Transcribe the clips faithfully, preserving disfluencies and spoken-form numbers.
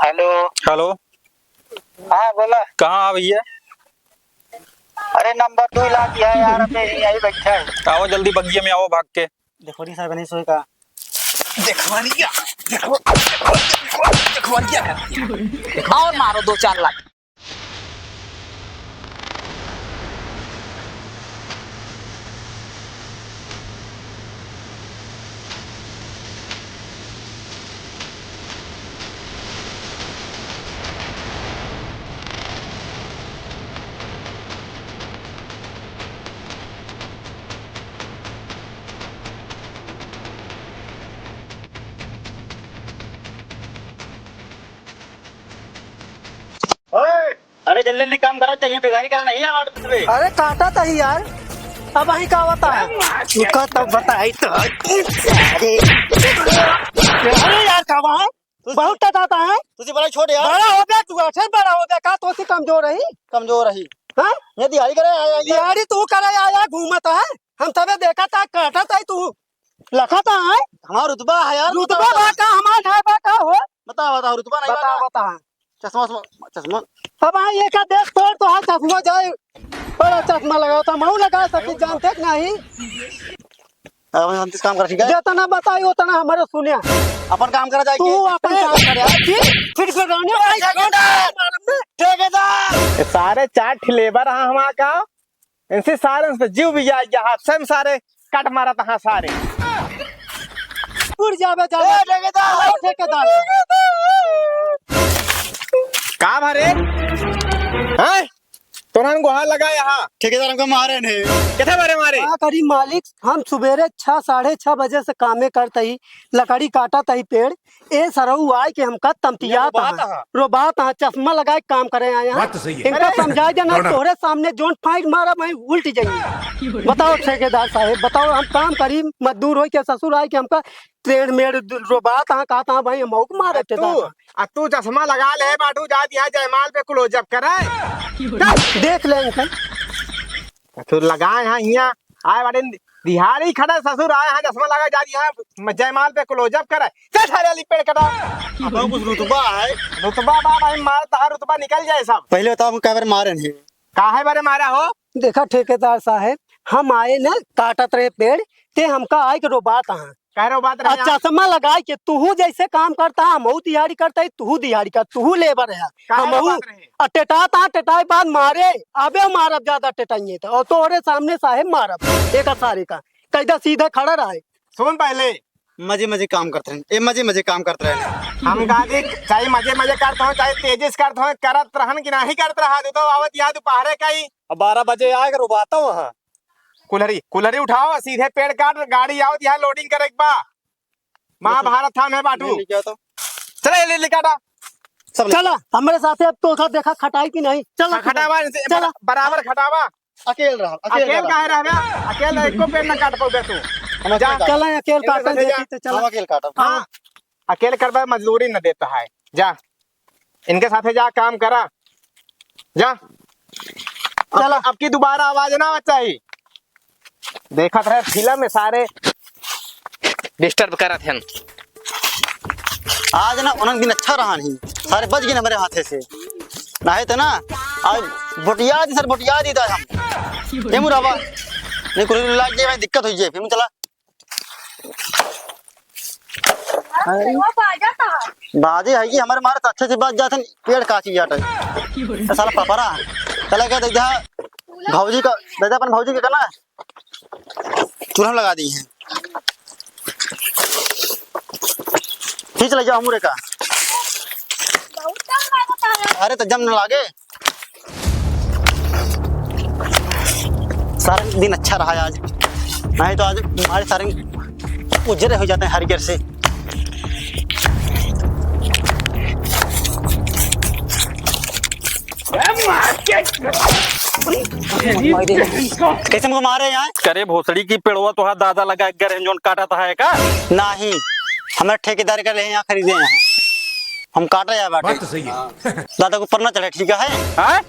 हेलो। हेलो। हाँ, बोला। कहाँ आ भैया? अरे, नंबर दो इलाज है यार, अबे यहीं, यहीं बैठा है। आओ जल्दी, बगिया में आओ भाग के। देखो नहीं साहब, नहीं सोए का। देखो नहीं क्या? देखो, देखो, देखो, देखो नहीं क्या करती है? देखो और मारो दो चार लात। ओए! अरे जल्दी जल्दी काम करो, चाहिए बेगारी का नहीं है order पे। अरे काटा था ही यार, अब वहीं का होता है। रुका तब बताई तो। अरे यार, का हुआ है? तुझे बहुत टटाता है। तुझे बड़ा छोड़ यार। बड़ा हो गया तू, अच्छा बड़ा हो गया का? तो से कमजोर रही। कमजोर रही। हाँ? ये दिहाड़ी करे आया, आया। दिहाड़ी तू करे आया, घूमत है। हम तबे देखा था, काटा था तू, लखा था है। हमारा रुतबा है यार, रुतबा बता, बा का, हमारा है बा का हो? बता, बता, रुतबा नहीं बता, बता। बता। चश्मा, चश्मा, चश्मा। अब हाँ, ये का देख तोर तो है, चश्मा जाए, बड़ा चश्मा लगावा था, मऊ लगा सकी, जानते कि नहीं? अब हम काम कर, ठीक है? जितना बताई उतना हमारे सुनिया। अपन काम करा जाए तू के? अपन काम करे। फिर, फिर, फिर रहने वाला ठेकेदार! ठेकेदार! ये सारे चार ठे लेबर हैं हमारा का, इनसे सारे, इनसे जीव भी जाए गया, हाथ से सारे कट मारा था सारे। उड़ जावे, जावे। ए, ठेकेदार! अरे, ठेकेदार! का भरे? हैं? तोरन गोहार लगा यहाँ। ठेकेदार हमका मारे ने। किथे मारे मारे? का करी मालिक, हम सुबेरे छह, साढ़े छह बजे से कामे करत ही, लकड़ी काटत ही पेड़। ए सरऊ आए के हमका तमतियात रोबात हा। हा। रोबात हा, चश्मा लगाए के काम करे आए हैं। बात तो सही है। इनका अरे! समझाए देना, तोहरे सामने जोन फाइट मारा, मैं उल्ट जाइए। बताओ ठेकेदार साहेब, बताओ हम काम करी, मजदूर होई के ससुर आए के हमका ट्रेन में रोबात हा, कहता हा, भाई, हम मौक मारे आ तू, ठेकेदार। आ तू चश्मा लगा ले बाटू, जा दिया जयमाल पे क्लोजअप करे। देख ले इनका। आ तू लगाए हा हियाँ, आए बाटे दिहाड़ी खड़ा ससुर आए हा, चश्मा लगा जा दिया जयमाल पे क्लोजअप करे। चल सारे वाली पेड़ कटा। अब कुछ रुतबा है। रुतबा बा भाई, मार तहार रुतबा निकल जाए सब। पहले बताओ, हम कै बार मारे नहीं? काहे बारे मारा हो? देखा ठेकेदार साहेब, हम आए न काटत रहे पेड़, ते हमका आए के रोबात हा। कह रहे हो बात रहे आ, यहाँ? चश्मा लगाए के, तुहू जैसे काम करता है, हमहू दिहाड़ी करता है, तुहू दिहाड़ी कर, तुहू लेबर है, काहे हमहू बात रहे? आ, टेटात आ, टेटाए बाद मारे, अबे मारब ज्यादा टेटाइए तो, और तोहरे सामने साहेब मारब, एक सारे का, कैदा सीधे खड़ा रहे। सुन पहले। मजे मजे काम करत रहे, ए मजे मजे काम करत रहे। हम गादी चाहे मजे मजे करत हो, चाहे तेजी से करत हो, करत रहन कि नाही करत रहा, तू तो आवत यहाँ दोपहरे का ही। अब बारह बजे आए, रोबाता वहाँ। कुल्हरी, कुल्हरी उठाओ, सीधे पेड़ काट, गाड़ी आओ, यहाँ लोडिंग करे के बा। महाभारत थान है बाटू। नहीं, नहीं, क्या तो? चला, ये ले, ले काटा। सब ले। चला, हमरे साथे अब तोका देखा खटाई कि नहीं। चला, हाँ, खटावा, इनसे चला। बर-, बराबर खटावा। अकेल रहा, अकेल अकेल रहा। काहे रहबे? अकेल एको पेड़ ना काट पाओगे तू। हम जा। अकेल काटब। चला, अकेल इनके काटन साथे देखी जा। तो चला। हम अकेल काटब। हाँ, अकेल करबे, मजदूरी न देता है। जा। इनके साथे जा, काम करा, जा। अब, चला। अब की दोबारा आवाज ना आवा चाहिए। देखत रहे फिल्म में सारे डिस्टर्ब करत हन। आज ना उन्हन दिन अच्छा रहा नहीं, सारे बच गए हमरे हाथे से। नहीं तो ना, आज बोटिया दी सर, बोटिया दी था हम। ये मुराबा, नहीं कुल लाग जाए, दिक्कत हो जाए, फिर चला। अरे। वो बाजा था। बाजे है कि हमारे मारे तो अच्छे से बाज जाते हैं, पेड़ काची जाता है। तो साला पपरा। चला गया, दे दे भौजी का, दे दे अपन भौजी के करना। तुरंत लगा दी है। खींच ले जाओ मुरे का। बहुत टाइम लागता है। अरे तो जम न लागे। सारा दिन अच्छा रहा आज, नहीं तो आज हमारे सारे उजरे हो जाते हैं हर गिर से। कैसे हमको मारे यहाँ? करे भोसड़ी की पेड़वा तोहार दादा लगा गर है जोन काटा था है का? नहीं, हमारे ठेकेदार का ले यहाँ खरीदे हैं, हम काटा जाए बाटे। बात तो सही है। दादा को परना चढ़े, ठीक है? हाँ?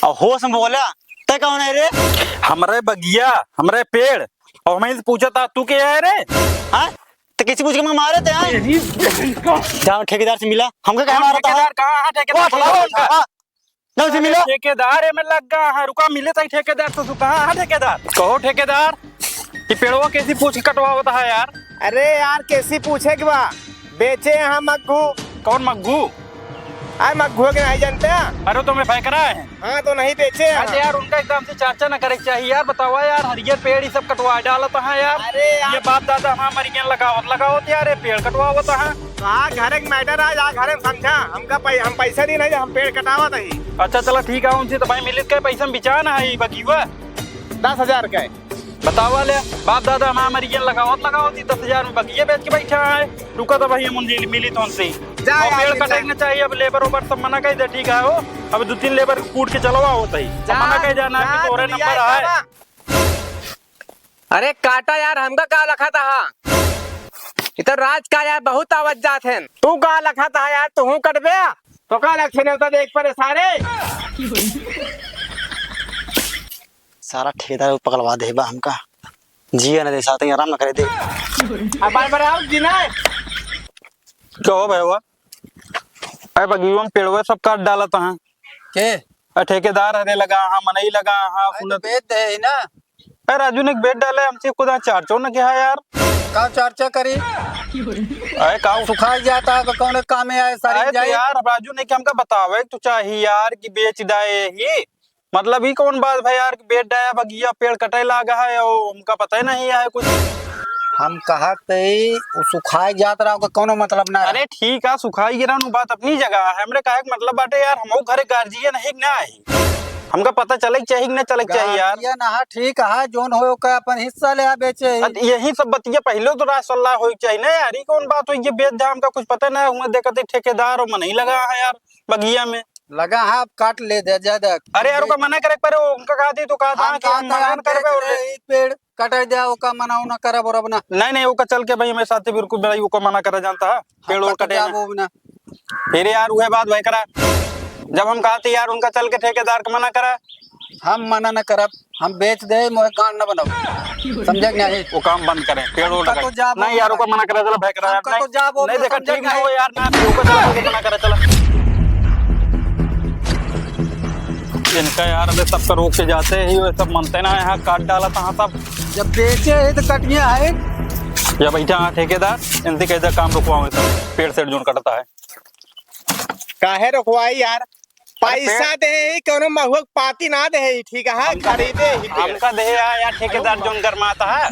और होश में बोला, तै कौन है रे? हमरे बगिया, हमरे पेड़, और हमें से पूछा था, तू के है रे? हाँ? तो किसी पूछ के मैं मारे थे, हाँ? तेरी बहन का। जाओ ठेकेदार से मिला, हमका कहाँ मारा था? ठेकेदार कहाँ है? ठेकेदार कहाँ है? हाँ। जाओ से मिलो। ठेकेदार एमे लग गया है, रुका मिले तई ठेकेदार से, कहाँ है ठेकेदार? कहो ठेकेदार, कि पेड़वा कैसी पूछ के कटवावत है यार? अरे यार, कैसी पूछे के बा? बेचे हैं मग्गू। कौन मग्गू? आए मग्गू के नहीं जानते हैं? अरे तो मैं फेंक रहा है। हाँ, तो नहीं बेचे हैं। अरे यार, उनका एकदम से चर्चा न करे के चाहिए यार। बतावा यार, हरियर पेड़ ये सब कटवा डालत हैं यार। अरे यार। ये बाप दादा हमार मरियन लगावत लगावत यार, ये पेड़ कटवावत हैं। तो आ घरे के matter आज आ घरे में समझा। हमका पै-, हम पैसा दी नहीं, हम पेड़ कटावत ही। अच्छा चला ठीक है, उनसे तो भाई मिलित के पैसा में बिचान है ये बगियुआ। दस हजार का है। बतावा ले, बाप दादा हमार मरियन लगावत लगावत ही दस हजार में बगिया बेच के बैठा है। रुका तो भाई हम उनसे मिलित उनसे। जा और यार, पेड़ मिल कटे जा। के ना चाहिए, अब labour ओबर सब मना कर दे, ठीक है हो। अब दो तीन labour कूट के चलवा होता ही। जा, मना कर जाना जा, कि तोरे तू number लिया है। जावा। अरे काटा यार, हमका का लखा था? इधर राज का यार बहुत आवत जात है। तू का लखा था यार, तू हूँ कटबे? तो का लक्षण है, तो देख परे सारे। सारा ठेकेदार पकड़वा दे बा हमका। जिया न दे साथ ही आराम न करे दे। अब बार बार आओ जी ना। क्या हो भाई हुआ? अरे बगियो में पेड़वे सब काट डालत हैं। के? अरे ठेकेदार हरे लगा, हाँ मनई लगा, हाँ अरे तो सुनत। बेच दे ही ना। अरे राजू ने बेच डाले, हमसे खुदा चार चौ न किहा यार। का चर्चा करी? अरे का सुखा जाता है, कौन काम में आए सारी अरे तो जाए? यार राजू ने कि हमका बतावे तो चाहिए यार कि बेच डाए ही। मतलब ई कौन बात भाई यार कि बेच डाया बगिया, पेड़ कटे लागा है और हमका पता ही नहीं है कुछ। हम कहा ते वो सुखाए जात रहा, ओकर कौनो मतलब ना रहा। अरे ठीक है, सुखाई गिरा नु बात अपनी जगह है। हमरे कहे के मतलब बाटे यार, हमहू घरे guardian है कि ना है, हमका पता चले के चाहिए कि ना चले के चाहिए यार। Guardian है, ठीक है, जोन होए ओकर अपन हिस्सा ले आ बेचे ही। अत यही सब बतिया पहले तो राय सलाह होए के चाहिए ना यार। ई कौन बात हुई कि बेच दे, हमका कुछ पता ना हुआ। देखते ठेकेदार और मनई लगा है यार बगिया में। लगा है, अब काट ले दे, जा दे। अरे यार, ओका मना करे के परे, उनका कहा थी तो कहा था हम कि कहा हम था, मना हम न करबे। कहे थे, ई पेड़ कटाई दे, ओका मना उना करब और अब ना। नहीं, नहीं, ओका चल के भाई हमारे साथ बिल्कुल भाई ओका मना करा जानता है, पेड़ हम ओड़ कटे कटे ना। जाबो अब ना। फिर यार, उहे बात भाई करा, जब हम कहा थी यार, उनका चल के ठेकेदार का मना करा। हम मना न करब, हम बेच दे, मोहे गांड न बनाओ, समझे कि नहीं? वो काम बंद करें, पेड़ ओड़ हमका लगा। तो जाबो नहीं यार, ना। ओका मना करा, चला भाई करा, हमका नहीं, तो जाबो नहीं, ना, देखा, समझे ठीक कि ना हो नहीं? यार, ना, ओका चला, ओका मना करा, चला। इनका यार, अबे सबका रोक के जाते ही, वे सब मनते ना, यहाँ काट डाला था सब। जब बेचे है तो कटिया है। या बैठा हाँ ठेकेदार, इनसे कह दे काम रुकवाओ, सब पेड़ सेड़ जोन कटता है। काहे रुकवाई यार? अरे पैसा पेड़ दे ही, कौनो महुआ के पाती ना दे ही, ठीक है? हमका खरीदे ही पेड़। हमका दे यार, यार ठेकेदार जोन गरमाता है।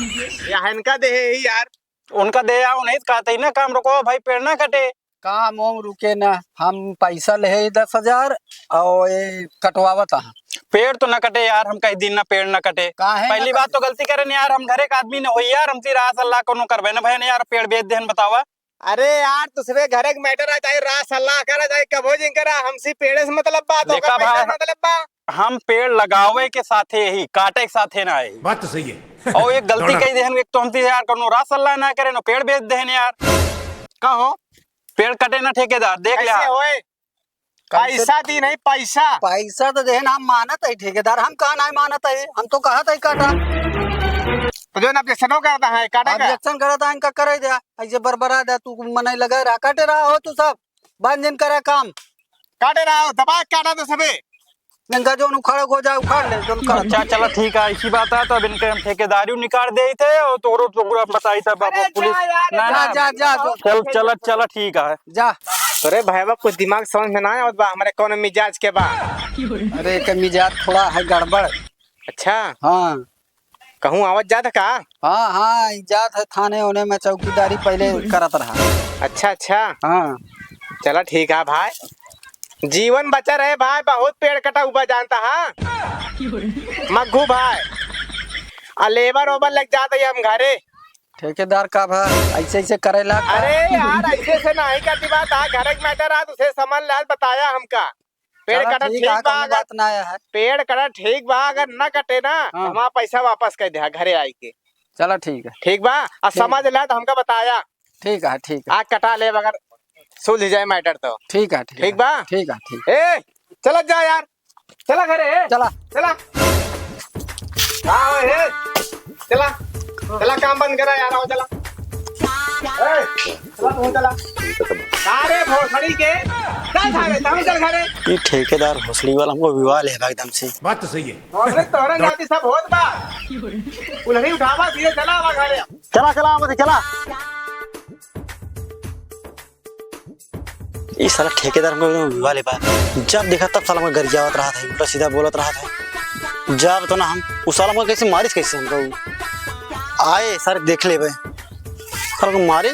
या इनका दे ही यार। उनका दे आओ, नहीं तो कहते ही ना काम रुको भाई, पेड़ ना कटे। काम वाम रुके ना, हम पैसा ले ही दस हजार और ये कटवावत है। पेड़ तो ना कटे यार, हम कह दिन ना पेड़ ना कटे। काहे ना पहली बात कटे? तो गलती करें यार, हम घरे का आदमी न होई यार, हमसे राह सलाह कोनो करबे ना भैया यार, पेड़ बेच देहन बतावा। अरे यार, दूसरे घरे के matter आ जाए, राह सलाह करा जाए, कबो जिन करा, हमसे पेड़े से मतलब बा, तो देखा ओकर पैसा भाई, मतलब बा। हम पेड़ लगावे के साथे ही, काटे के साथे ना है। बात तो सही है। और एक गलती कही देहन, एक तो हमसे यार कोनो राह सलाह ना करे, ना पेड़ बेच देहन यार। का हो? पेड़ कटे ना ठेकेदार, देख ले। कैसे होए? कैसे? पैसा दी नहीं, पैसा। पैसा तो देहन, हम मानत है ठेकेदार, हम कहा नहीं मानत है, हम तो कहा था ही काटा। तो जो ना objection करता है, काटे का? Objection करता है, इनका करे दे, ऐसे बरबरा दे, तू मनई लगे रहा, काटे रहा हो तू सब, बंद जिन करे काम। काटे रहा हो, दबा के काटा तो सबे। इनका जो उखाड़े को जाए, उखाड़ ले, जो उखाड़। अच्छा, चला ठीक है, ऐसी बात है, तो अब इनके हम ठेकेदारी निकाल दे थे और तोरो तो पूरा बताई था बाबू अरे पुलिस। जा यार, ना, जा, ना। जा, जा, जो चल, चला, चला, ठीक है। जा। अरे भाईवा, कुछ दिमाग समझ में ना आवत बा, हमरे कौन मिजाज के बा। अरे, एक मिजाज थोड़ा है गड़बड़। अच्छा। हाँ। कहूँ आवत जात है का? हाँ, हाँ, ई जात है थाने ओने में चौकीदारी पहले करत रहा। अच्छा, अच्छा। हाँ। चला ठीक है भाई, जीवन बचा रहे भाई, बहुत पेड़ कटा हुआ जानता है। मग्गू भाई, आ labour ओबर लग जात है हम घरे। ठेकेदार का भा ऐसे ऐसे करेला का? अरे यार, ऐसे से नहीं करती बात, आ घर के matter आ, तुझे समझ लाल बताया हमका। पेड़ चला कटा ठीक ठीक है, बा, कौनो अगर बात ना आया है। पेड़ कटा ठीक बा, अगर ना कटे ना, तो हाँ। हमारा पैसा वापस कर दे घरे आई के। चला ठीक है। ठीक बा, आ ठीक समझ है। ला तो हमका बताया। ठीक है, ठीक है। आ कटा ले, अगर सुलझ जाए matter तो। ठीक है, ठीक ठीक है। बा? ठीक है, ठीक। ए, चला जा यार, चला घरे, ए। चला। चला। हाँ, ए, चला, चला काम बंद करा यार, आओ चला। ए, चला तू चला। अरे भोसड़ी के, चल घरे, तू चल घरे। ये ठेकेदार भोसड़ी वाला हमको विवाह ले एकदम से। बात तो सही है। भोसड़ी तोहरे जाति सब होत बा। उल्हड़ी उठावा, सीधे चला आवा घरे। चला, चला, आवा, चला। ई साला ठेकेदार हमको एकदम विवाह ले बा। जब देखा तब साला हमको गरियावत रहत है, उल्टा सीधा बोलत रहत है। जब तो ना हम, उ साला हमको कैसे मारिस, कैसे हमको आए, सर देख लेबे। सर को मारे,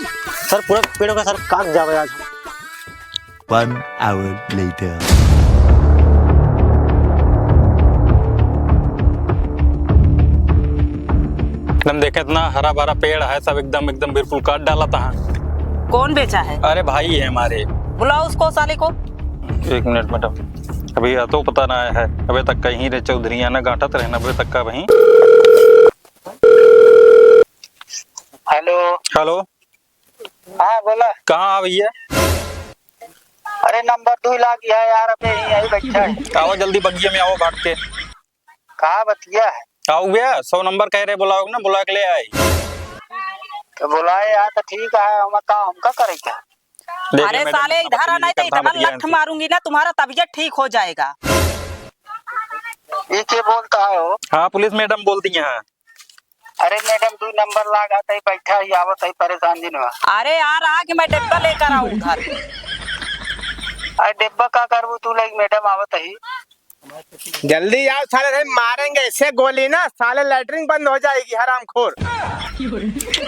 सर पूरा पेड़ का सर काट जावे आज हम। One hour later. एकदम देखे, इतना हरा भरा पेड़ है, सब एकदम, एकदम बिल्कुल काट डाला था। कौन बेचा है? अरे भाई है हमारे। बुलाओ उसको, साले को। एक मिनट मैडम, अभी या तो पता ना आया है, अबे तक कहीं रे चौधरी आना गांठत रहे ना, अबे तक का वहीं। हेलो। हेलो। हाँ, बोला। कहाँ आ भैया? अरे, नंबर दुई लाग गया है यार, अबे यहीं, यहीं बैठा है। आओ जल्दी, बगिया में आओ भाग के। का बतिया है? आओ भैया, सौ नंबर कह रहे, बुलाओ ना, बुला के ले आए। तो बुलाए यार, तो ठीक है, हम का, हम का करे क्या? देख ले अरे मैडम, साले, इतना इधर आ, बदतमीजी नहीं तो करता इतना बतिया लठ इनसे। मारूंगी ना, तुम्हारा तबीयत ठीक हो जाएगा। ये के बोलता है हो? हाँ, पुलिस मैडम बोलती हैं। अरे मैडम, दुई नंबर लाग आता ही, बैठा ही, आवत ही, परेशान जिन हुआ। अरे यार, आ कि मैं डिब्बा लेकर आऊं उधर। अरे डिब्बा का करबू तू, लाइक मैडम आवत ही। जल्दी आओ साले, नहीं मारेंगे ऐसे गोली ना, साले लैट्रिन बंद हो जाएगी, हरामखोर।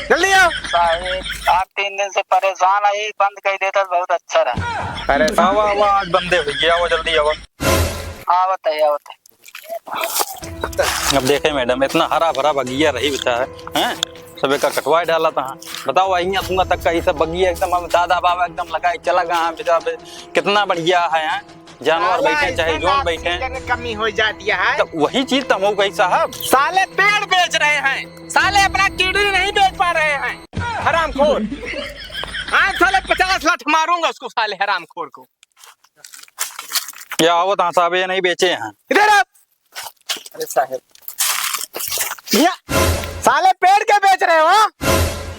जल्दी आओ। साहेब, आप तीन दिन से परेशान है, बंद कर देता तो बहुत अच्छा रहा। अरे आवा, आवा, आज बंदे हुई, आवा, जल्दी आवा। आवत है, आवत है। अब देखे मैडम, इतना हरा भरा बगिया रही बता है, हैं? सब एक कटवा डाला था। बताओ, वहीं अपना तक का ये सब बगिया एकदम हम दादा बाबा एकदम लगाए चला गया है, बेटा बे-, कितना बढ़िया है, हैं? जानवर साला बैठे, चाहे ऐसे जोन ना बैठे। ऑक्सीजन की कमी हो जाती है। तो वही चीज तो हम कही साहब। साले पेड़ बेच रहे हैं, साले अपना किडनी नहीं बेच पा रहे हैं, हरामखोर। आज साले पचास लाठ मारूंगा उसको, साले हरामखोर को। या आवत हाँ साहब, ये नहीं बेचे हैं। इधर आ। अरे साहेब। या, साले पेड़ के बेच रहे हो?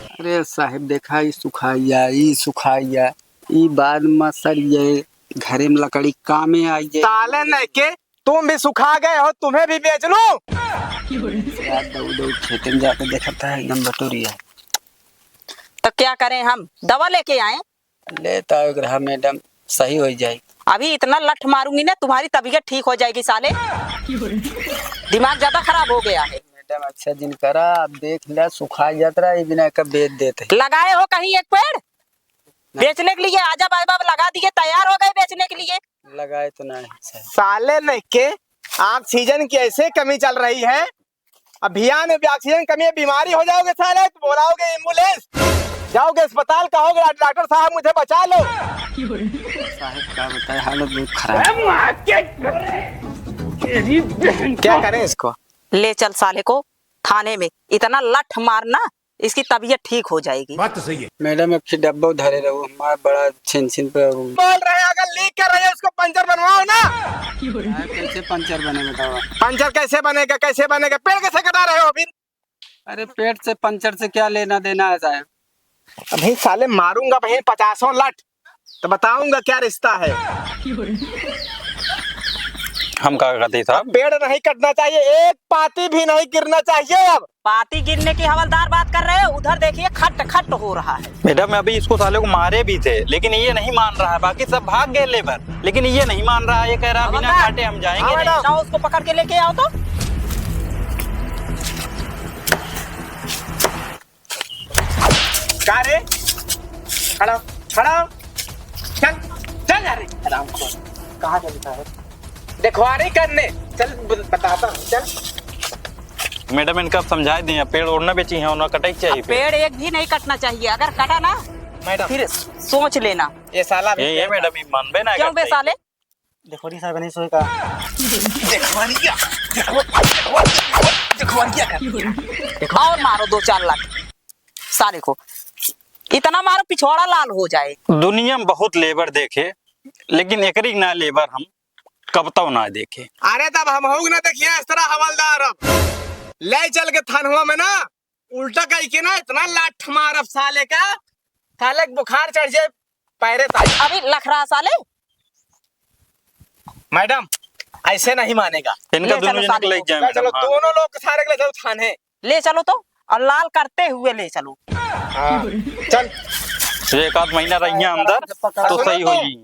अरे साहेब, देखा, ई सुखाइया, ई सुखाइया, ई बाद में सर ये घरे में लकड़ी कामे आई है। साले नहीं के, तुम भी सुखा गए हो, तुम्हें भी बेच लूं? यार, दौड़ दौड़ खेते में जाके देखता है, एकदम बटोरिया। तो क्या करें हम? दवा लेके आए? लेता एक रहा मैडम, सही हो जाई। अभी इतना लठ मारूंगी ना, तुम्हारी तबीयत ठीक हो जाएगी साले। दिमाग ज्यादा खराब हो गया है। मैडम, अच्छा जिन करा, आप देख लिया, सुखा जात रहा, ये बिना का बेच देते। लगाए हो कहीं एक पेड़? नहीं। बेचने के लिए? आजा भाई बाबा, लगा दिए, तैयार हो गए बेचने के लिए। लगाए तो नहीं सर। साले नहीं के, ऑक्सीजन की ऐसे कमी चल रही है, अभियान में भी ऑक्सीजन कमी है, बीमारी हो जाओगे साले, तो बुलाओगे एम्बुलेंस, जाओगे अस्पताल, कहोगे, "डॉक्टर साहब, मुझे बचा लो।" साहब, क्या बताए, हालत बहुत खराब है। क्या करें इसको? ले चल साले को थाने में, इतना लठ मारना, इसकी तबीयत ठीक हो जाएगी। बात तो सही है। मैडम, एक ठे डब्बा धरे रहो, हमारा बड़ा छिन छिन पे हो। बोल रहे हैं, अगर लीक कर रही है, उसको पंचर बनवाओ ना। यार, कैसे पंचर बने, बताओ? पंचर कैसे बनेगा, कैसे बनेगा? पेड़ कैसे कटा रहे हो फिर? अरे, पेड़ से पंचर से क्या लेना देना है साहब? अभी साले मारूंगा बहन पचासों लठ, तो बताऊंगा क्या रिश्ता है। हम का कहते साहब? पेड़ नहीं कटना चाहिए, एक पाती भी नहीं गिरना चाहिए। अब पाती गिरने की हवलदार बात कर रहे हो, उधर देखिए खट खट हो रहा है। मैडम, अभी इसको साले को मारे भी थे, लेकिन ये नहीं मान रहा है, बाकी सब भाग गए लेबर, लेकिन ये नहीं मान रहा है, ये कह रहा है, "बिना हवलदार, काटे हम जाएंगे नहीं।" जाओ, उसको पकड़ के लेके आओ तो। का रे? खड़ा, खड़ा। चल, चल, अरे, हरामखोर। कहाँ चलता है? देखवारी करने। चल, ब-, बताता हूँ, चल। मैडम, इनका आप समझाए दें, पेड़ ओढ़ना बेची हैं, उन्हें कटाई चाहिए अब पेड़। पेड़ एक भी नहीं कटना चाहिए, अगर कटा ना, मैडम। फिर सोच लेना। ये साला भी ये, ये पेड़ मैडम, ये मानबे ना क्यों बे करते। साले? देखो री साहब, नहीं सोए का। देखो री क्या? देखो, देखो, देखो, देखो री क्या कर? देखो। और मारो दो चार लात साले को, इतना मारो पिछवाड़ा लाल हो जाए। दुनिया में बहुत लेबर देखे, लेकिन एकरी ना लेबर हम कबतौ ना देखे। अरे तब हम होग ना देखिए इस तरह हवलदार, अब ले चल के थानवा में ना उल्टा कह के ना इतना लाठ मारब साले का, साले के बुखार चढ़ जाए, पैरे ताई। अभी लख रहा साले। मैडम, ऐसे नहीं मानेगा। इनका ले दोनों चलो जना के साले ले को। जाए, ले मैडम, चलो, हाँ। दोनों लोग सारे के ले चलो थाने। ले चलो तो, और लाल करते हुए ले चलो। हाँ, चल। ये एक आध महीना रहिए अंदर, तो सुनो सही तो, होई।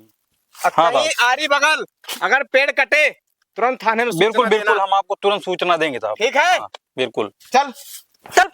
और हाँ, कहीं बस। आरी बगल अगर पेड़ कटे, तुरंत थाने में सूचना बिल्कुल, बिल्कुल, देना। हम आपको तुरंत सूचना देंगे साहब। ठीक है? हाँ, बिल्कुल। चल। चल।